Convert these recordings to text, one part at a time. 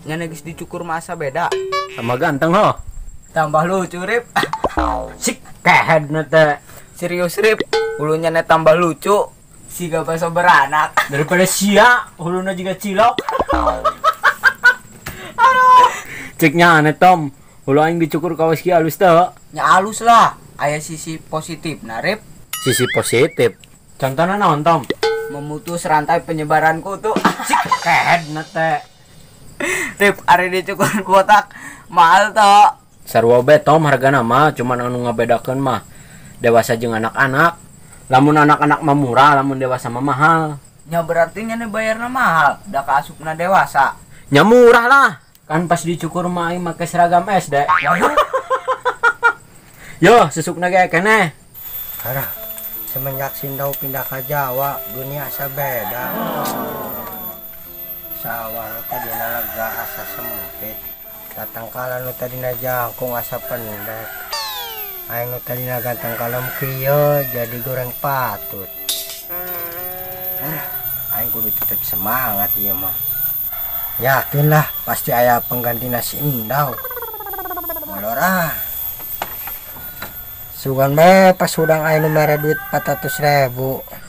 Nya geus dicukur mah asa beda. Tambah ganteng ho. Tambah lucu, Rip. Sik kehed na teh. Serius, Rip. Hulunya nya tambah lucu. Siga baso beranak. Daripada sia, huluna juga cilok. Aduh. Ceknya aneh Tom. Hulu aing dicukur kawas kieu alus teu? Nya alus lah. Aya sisi positif na, Rip. Sisi positif. Contohna naon, Tom? Memutus rantai penyebaran kutu. Sik kehed na teh. Rip, ari dicukur botak mahal toh. Sarua be Tom hargana mah, cuman anu ngabedakeun mah dewasa jeung anak-anak. Lamun anak-anak mah murah, lamun dewasa mah mahal. Nya berarti nya bayarna mahal, da kaasupna dewasa. Nya murah lah. Kan pas dicukur mah aing make seragam SD. Yo, susukna ge keneh. Arah, semenjak Sindau pindah ke Jawa, dunia asa beda. Sawah nu tadina lega asa sempit, tatangkalan nu tadina jangkung asa pendek. Aing nu tadina ganteng kalem kieu jadi goreng patut. Aing kudu tetep semangat ieu mah. Yakin lah pasti aya penggantina si Indau. Molor ah. Sugan bae pas hudang aing nu mere duit 400.000.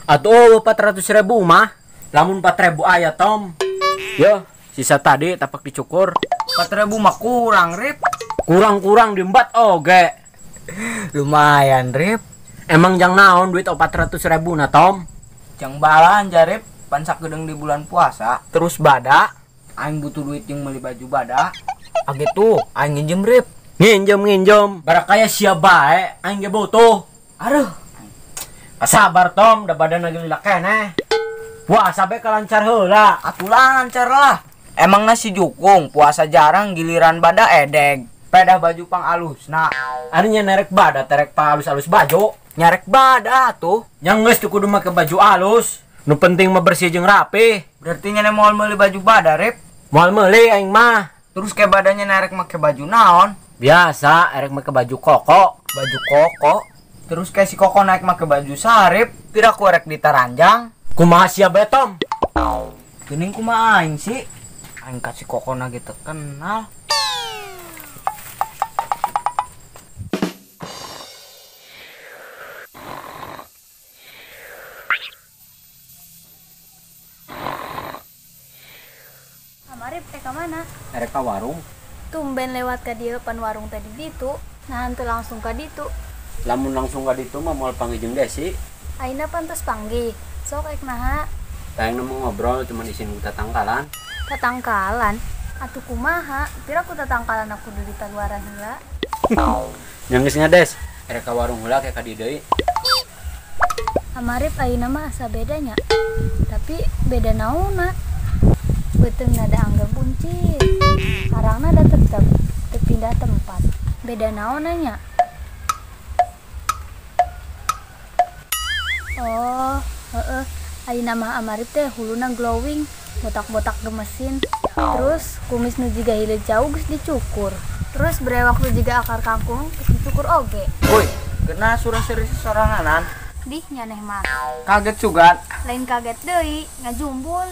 Atuh 400.000 mah, lamun 4.000 aya Tom. Yo, sisa tadi tapak dicukur. 4.000 mah kurang, Rip. Kurang-kurang diembat oge. Lumayan, Rip. Emang jang naon duit 400.000 na, Tom? Jang balanja, Rip. Pansak gedeng di bulan puasa. Terus bada, aing butuh duit yang beli baju bada. Ah gitu, aing nginjem, Rip. Nginjem. Barakaya sia bae, aing ge butuh. Aduh. Sabar, Tom, da badan lagi lila keneh. Puasa be kalancar heula. Atuh lancar lah. Emang nasi jukung puasa jarang giliran bada edeg. Pedah baju pang alusna. Ari nya nerek bada terek pa alus-alus baju. Nyarek bada atuh. Nya geus teu kudu make baju alus. Nu penting mah bersih jeung rapi. Berarti nya moal meuli baju bada, Rip? Moal meuli aing mah. Terus ke badanya nerek make baju naon? Biasa erek make baju koko. Baju koko? Terus kayak si koko naik make baju sarip, tidak ku erek ditaranjang. Kumaha sia bae, Tom? Geuning kumaha aing sih? Aing ka si koko na ge teu kenal. Amarip ka mana? Erek ka warung. Tumben lewat ka dieu pan warung tadi ditu. Nah henteu langsung ka ditu. Lamun langsung ka ditu mah moal panggih jeung Desi. Ayeuna pantes panggih. Sok ek naha? Tayang mau ngobrol cuman isin ku tatangkalan. Tatangkalan? Atuh kumaha? Pira ku tatangkalan aku kudu ditaluaran heula. Nya geus nya Des, erek ka warung heula ke ka dieu deui. Amarip ayeuna mah asa bedanya. Tapi beda naonna? Beuteung nada anggap buncit. Arangna da tetep teu pindah tempat. Beda naonna nya? Oh, heeh. Ayeuna mah Amarip teh huluna glowing, botak-botak gemesin. Terus kumis nu jiga hileud jauh geus dicukur. Terus brewok nu jiga akar kangkung geus dicukur oge. Woi, kena surah-seri sesoranganan. Dih nyaneh mah. Kaget sugan. Lain kaget deui, ngajumbul.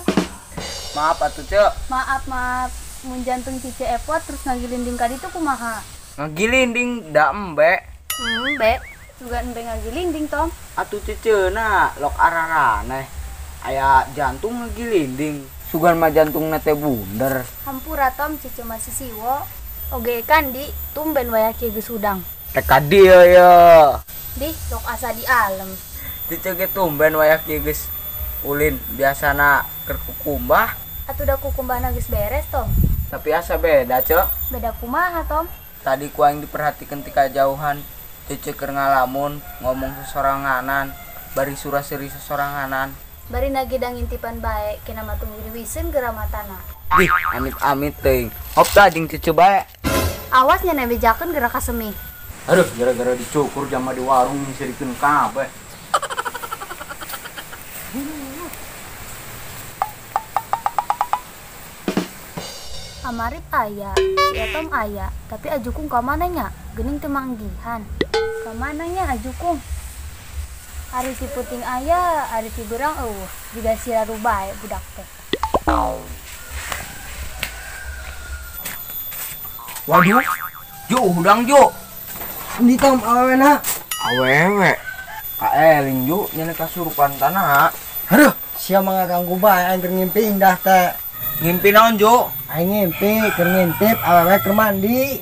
Maaf atuh, Ceu. Maaf, maaf. Mun jantung Cice epot terus ngagilinding ka ditu kumaha? Ngagilinding da embe. Embe. Juga embe ngagilinding, Tom. Atuh Ciceuna lok araraneh. Aya jantung ngagilinding. Sugan mah jantungna teh bunder. Hampura Tom, Cice masih siwo. Oge kan di tumben waya kieu geus hudang. Rek ka dieu ye. Dih, lok asa di alem. Cice ge tumben waya kieu geus ulin biasana keur kukumbah. Atuh da kukumbahna geus beres, Tom. Tapi asa beda, Ceu. Beda kumaha, Tom? Tadi ku aing diperhatikan tika jauhan. Cece keur ngalamun, ngomong sesoranganan, bari surah-seri sesoranganan. Bari nagidang intipan bae, kena matung wiriwiseun geura matana. Dih, amit-amit teuing. Hop tah jeung Cece bae. Awas nya nebejakeun geura ka semi. Aduh, gara-gara dicukur jama di warung sirikeun kabeh. Amarip aya, si Etom aya, tapi Ajukung ka mana nya? Geuning teu manggihan. Ka mana nya Ajukung? Ari si puting aya, ari si berang eueuh, jiga si raru bae budak teh. Waduh. Ju hudang ju. Endi Tom awewena? Awewe. Kaeling ju nyana kasurupan tanah. Aduh, sia mah ngaganggu bae aing keur ngimpi indah teh. Ngimpi naon ju? Aing ngimpi keur ngintip awewe keur mandi.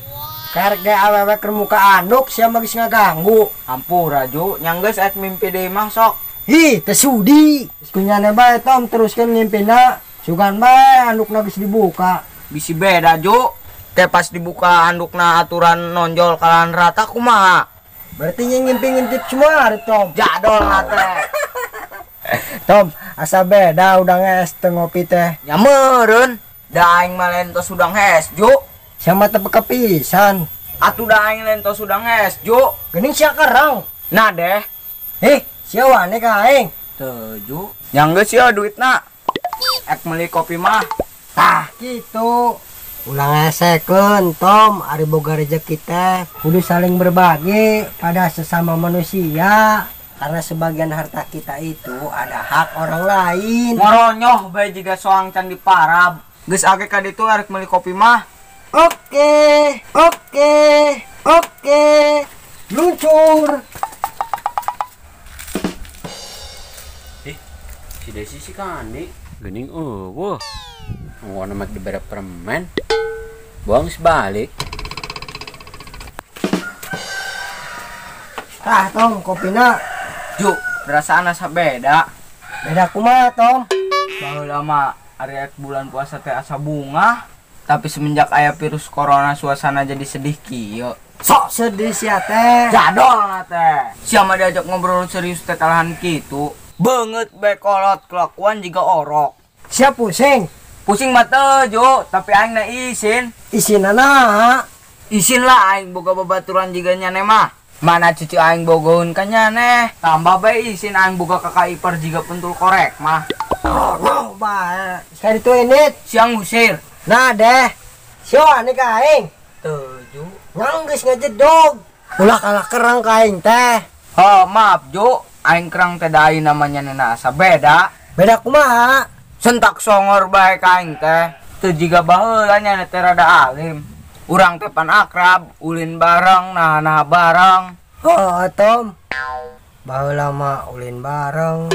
Karek ge awewe keur muka anduk sia mah geus ngaganggu. Ampura ju, nya geus ek mimpi deui mah sok. Hi, teu sudi. Kunyane bae Tom teruskeun ngimpina. Sugan bae andukna geus dibuka. Bisi beda ju. Ke pas dibuka andukna aturan nonjol kalahan rata kumaha? Berarti ngimpi ngintip semua hari Tom. Jadol na teh. Tom, asa beda udang es teu ngopi teh. Ya meureun, da aing mah lain tos udang es ju. Sia mah teu kepisan. Atuh da aing lain tos udang es ju. Geuning sia kerang. Nah deh. Sia wani ka aing. Teu ju. Yang geus sia duitna. Ek meuli kopi mah. Tah kitu. Ulah ngesekeun Tom, ari boga rezeki teh kudu saling berbagi pada sesama manusia. Karena sebagian harta kita itu ada hak orang lain. Ngoronyoh bae jiga soang can diparab. Geus age ka ditu arek meuli kopi mah. Oke, oke, oke. Luncur. Si Desi si Kandi. Geuning eueuh. Ngono mah dibere permen. Buang sebalik. Tah, Tom, kopina. Ju, perasaan asa beda. Beda kumaha, Tom? Baheula mah ari bulan puasa teh asa bunga, tapi semenjak aya virus corona suasana jadi sedih kieu. Sok sedih sia teh. Jadol na teh. Sia mah diajak ngobrol serius teh kalahan kitu. Beungeut bae kolot kelakuan jiga orok. Sia pusing. Pusing mah teu, Ju, tapi aing na isin. Isin naha? Isin lah aing boga babaturan jiga nyane mah. Mana cucu aing bogohun ka nyane. Tambah bae isin aing boga kakak ipar jiga pentul korek mah. Oh, bae. Sekali itu ini siang ngusir. Nah deh. Sia wani ka aing. Teu, Ju. Nyang geus ngejedog. Ulah kalah kerang ka aing teh. Oh, maaf, Ju. Aing kerang teh da aing namanya nena asa beda. Beda kumaha? Sentak songor bae ka aing teh. Teu jiga baheula nya teh rada alim. Urang teh pan akrab, ulin bareng, nah-nah bareng. Oh, Tom. Baheula mah ulin bareng,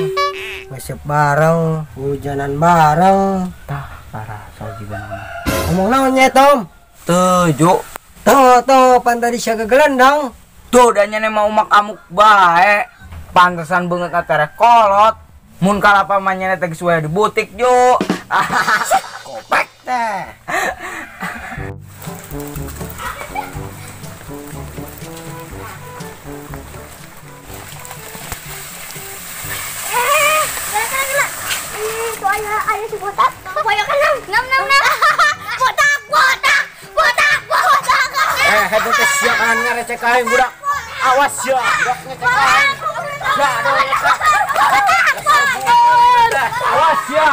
ngesep bareng, hujanan bareng. Tah, parah soal jiga nama. Ngomong naon nya, Tom? Teu, Ju. Tuh, tuh, pan tadi sia gegelendang. Tuh, da nya mah umak amuk bae. Pantesan beungeut teh kolot. Mun kalapa mah nya teh geus wae di butik, Ju. Kopek teh. Ayo si botak, poyokan nam nam nam nam. Botak, botak, botak, botak. Hebat teh sia kan ngarecek aing budak. Awas sia, budak ngecek aing. Ya, aduh, ngecek. Awas sia.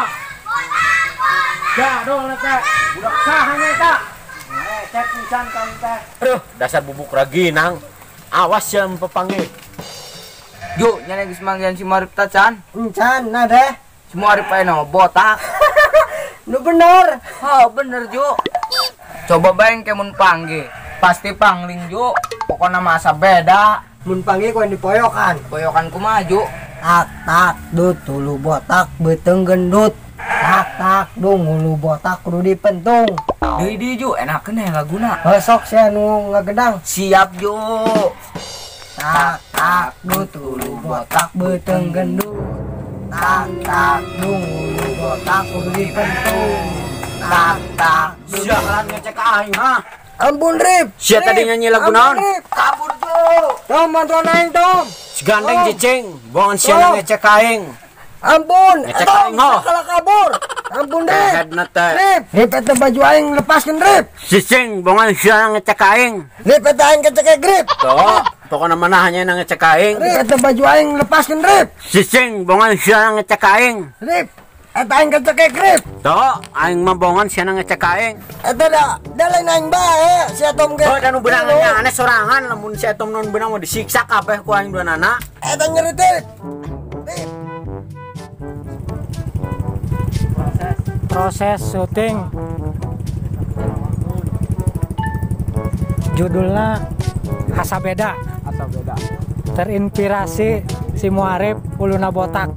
Ya, aduh, ngecek. Budak saha eta? Ngecek pisan ka aing teh. Aduh, dasar bubuk raginang. Awas sia pepanggih. Ju, nya geus manggihan si Marip ta can? Encan, nah deh. Semua Arif aja nama botak. Lu bener. Oh bener Ju. Coba bayang ke mun panggih. Pasti pangling Ju. Pokoknya masa beda. Mun panggih kau yang dipoyokan. Poyokan kumaha Ju? Tak tak dut tulu botak beteng gendut. Tak tak dung ulu botak kudu dipentung. Deui di Ju enakeun ya laguna. Besok sia nu ngagedang. Siap Ju. Tak tak dut tulu botak beteng gendut. Tak tak dung ulu botak kudu dipentung. Tak tak. Sia kalah ngecek aing ha. Ampun Rip. Sia tadi nyanyi lagu naon? Kabur Ju. Tom bantuan aing Tom. Gandeng cicing, buangan sia ngecek aing. Ampun, ngecek aing ho. Kalah kabur. Ampun Rip. Rip, Rip eta baju aing lepaskeun Rip. Cicing, buangan sia ngecek aing. Rip eta aing kecek Rip. Tuh, pokokna mana hanya ngecek aing. Rip eta baju aing lepaskeun Rip. Cicing, buangan sia ngecek aing. Rip, eta aing kecek Rip. Tuh, aing mah bongan sia ngecek aing. Eta da, da lain aing bae, si Atom ge. Oh, da nu beunang nya aneh sorangan lamun si Atom nu beunang mah disiksa kabeh ku aing duanana. Eta nyeri Rip. Rip. Proses syuting. Judulnya Asa Beda. Asa Beda. Terinspirasi si Muarif Uluna Botak.